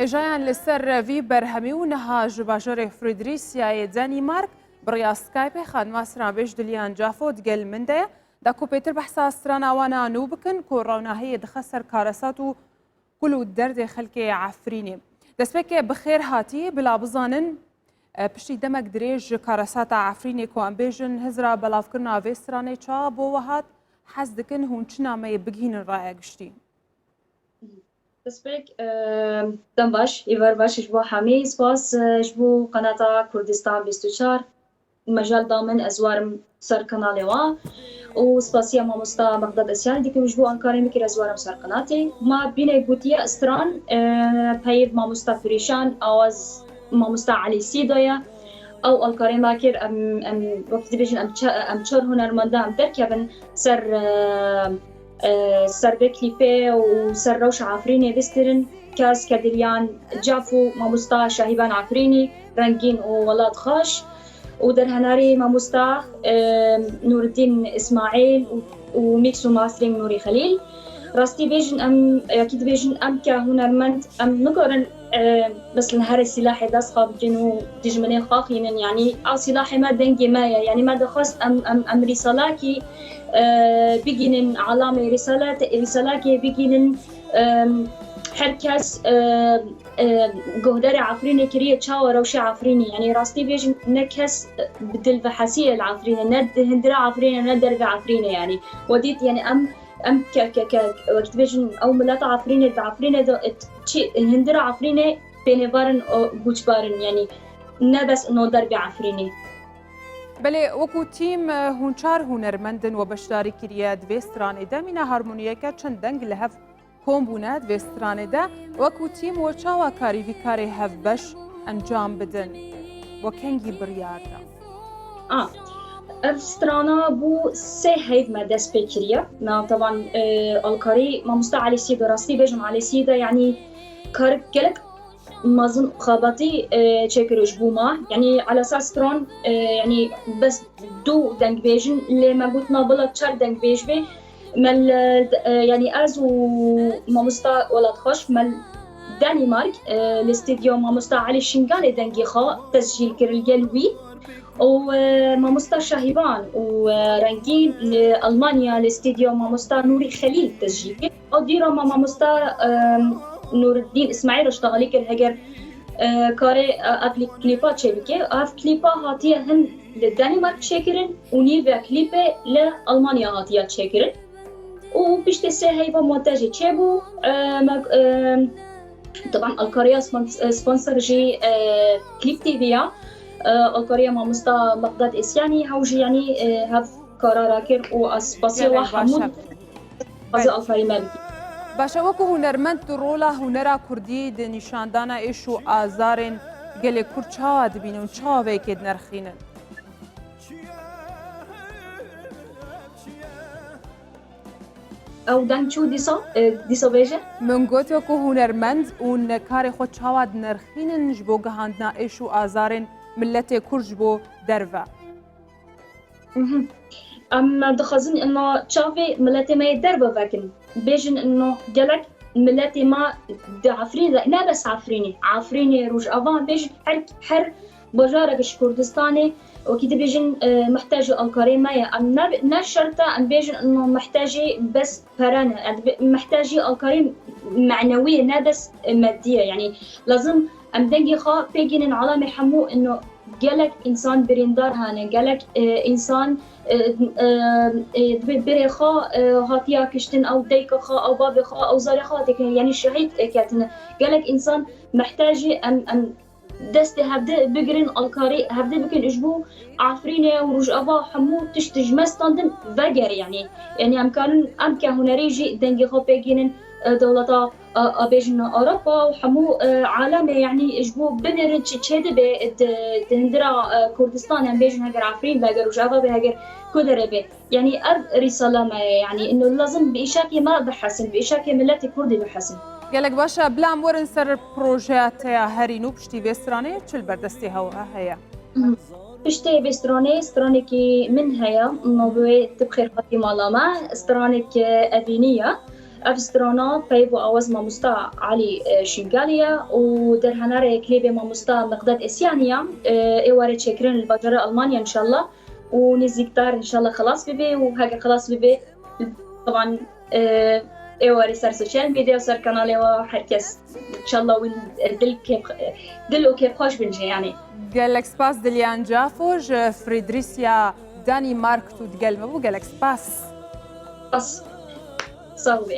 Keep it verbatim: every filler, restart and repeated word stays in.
Hêjayan li ser vî berhemî û niha ji bajarê Fredrîsiyayê Denîmark bi rêya Skypeê xanima stranbêj Dilyan Cafo digel min de ye. Da ku pêtir behsa strana wana nû bikin ku rewnahiyê dixe ser karesat û kul û derdê xelkê Efrînê. Destpêkê bi xêr hatî, bila bizanin, e, piştî demek dirêj ji karesata Efrînê ku em bêjin hizra belavkirina vê stranê çawa bo we hat, hez dikin hûn çi nameyê bigihînin raya giştî? Destpêk, e, dem baş, îvar baş ji bo hemî, spas, e, ji bo qenata Kurdistan bîst û çar. Mejal da min ez warim ser kanalê wa. Û spasiya mamosta Bexdad Esyanî dikim ji bo alkarê min kir ez warim ser qenatê. Ma bîne gotiye stran, e, peyv mamosta Pirîşan, awaz mamosta Elî Sîda ye. Ew alkarê me kir, em, em, wekî dibêjin, em çe-, em çar hunermenda em derkevin ser, e, e, ser vê klîpê û ser rewşa Efrînê bistînin. Kes Kediriyan Caf û mamosta Şahîban Efrînî, Rengîn û Welat Xweş û derhenarî mamosta, e, Nûreddîn Îsmaîl û, û mîks û mastering Nûrî Xelîl. Rastî bêjin em, yekî dibêjin em ke hunermend, em nikarin, e, mesela herê sîlahê dest xwe bikin û dijminê xwe xînin. Yanî ew sîlahê me dengê me ye. Yanî me dixwest em, em, em rîsalakî, e, bigînin, alamê rîsalate-, rîsalakê bigînin, e, her kes, e, e, guhdarê Efrînê kiriye çawa rewşê Efrînê. Yanî rastî bêjin ne kes, e, bi dil ve hesî ye li Efrînê, ne di hindira Efrînê, ne derve Efrînê yanî. We dît yanî em, em ke, ke, ke, wekî dibêjin ew mileta Efrînê, di Efrînê de, e, çi, hindira Efrînê pênêvarin û goçbarin yanî ne bes no derve Efrînê. Belê, wekû tîm, e, hûn çar hunermendin we beşdarî kiriye di vê stranê de, mîna harmoniyeke çend deng li hev kom bûne di vê stranê de, wekû tîm we çawa karî vî karê hevbeş encam bidin? We kengî biryar da? A, ev strana bû sê heyv me dest pê kiriye. Me tevan, e, alkarî mamosta Elî Sîda, rastî bêjim Elî Sîda, yanî kar gelek mezin xebatî, e, çêkir ji bo me. Yanî elasa stran, e, yanî bes du dengbêjin, lê me gotina bila çar dengbêj bê. Me li, e, yanî ez û mamosta Welat Xweş, me li Danîmark, e, li stûdyo mamosta Elî Şingalê dengê xwe tescîl kir li gel wî. Û, e, mamosta Şahîban û, e, Rengîn li Almanya li stûdyo mamosta Nûrî Xelîl tescîl kir. Ew dîra me mamosta, e, Nûreddîn Îsmaîl re ştexalî kir, heger, e, karê, e, ev klî-, klîpa çêbike. Ev klîpa hatiye hin li Danîmark çêkirin û nîve klîpê li Almanya hatiye çêkirin. Û piştî sê heyva montajê çêbû, e, me, e, taban alkariya spon-, e, sponsor jî, e, Klîp T V ya, e, alkariya mamosta Mexdad Esyanî, hew jî yanî, e, hev karara kir û ez spasiya we hemû dixwazim alkarî me bikî. Baş e, wekû hunermend tu rola hunera kurdî di nîşandana êş û azarên gelê kurd çawa dibîne û çawa vê yekê dinerxînin? Ew deng çû dîsa, e, dîsa bêje? Min got, wekû hunermend hûn karê xwe çawa dinerxînin ji bo gihandina êş û azarên miletê kurd ji bo derve? Mhm. Em dixwazin ino çavê miletê me yê derve vekin. Bêjin ino gelek miletê me di Efrînê de, ne bes Efrînê, Efrînê, Rojava, bêjin her, her bajarek ji Kurdistanê, wekî dibêjin, e, mihtecî alkarê me ye. Em ne, ne şert e em bêjin ino mihtecî bes pere ne. Em dibê-, mihtecî alkarê menewî ye, ne bes, e, medî ye. Yanî lazim em dengê xwe pêgînin alamê hemû ino gelek însan birîndar hene, gelek, e, însan, e, e, e, bi-, birê xwe, e, hatiya kiştin, ew dayika xwe, ew bavê xwe, ew zarê xwe hatiye kirin, yanî şehîd, e, ketine. Gelek însan mihtecî em, em destê hevdi bigirin, alkarî hevdi bikin ji bo Efrînê û Rojava hemû tişt ji me standin vegere, yanî, yanî em karin, em ke hunerî jî dengê xwe pêgînin, e, dewleta, e, e, bêjin Ewropa û hemû, e, alemê, yanî ji bo binêrin çi çêdibe di, di hindira, e, Kurdistan, em bêjin heger Efrîn be, heger Rojava be, heger ku derê be. Yanî ev rîsala me ye, yanî ino lazim bi îşakê me bihesin, bi îşakê miletê Kurdî bihesin. Gelek baş e, bila em werin ser projeya te ya herî nû piştî vê stranê, çi li ber destê hew heye? Piştê vê stranê, stranekî min heye, navê wê Tu bi xêr hatî mala me, stranek, e, evînî ye. Ev strana peyv û awaz mamosta Elî, e, Şîngalî ye û derhenarê klêbê mamosta Miqdad Esyanî ye. E, ê were çêkirin li bajara Almanya înşallah û nêzîkdar înşallah xilas bibe û heke xilas bibe, taban, e, ê were ser sosyal medya û ser kanalê we her kes înşallah wî, e, dil kêf, e, dil û kêfxweş bin jî yanî. Gelek spas Dilyan Cafo ji Fredrîsya Danîmark tu digel me bû. Gelek spas. Spas. Sağ ol.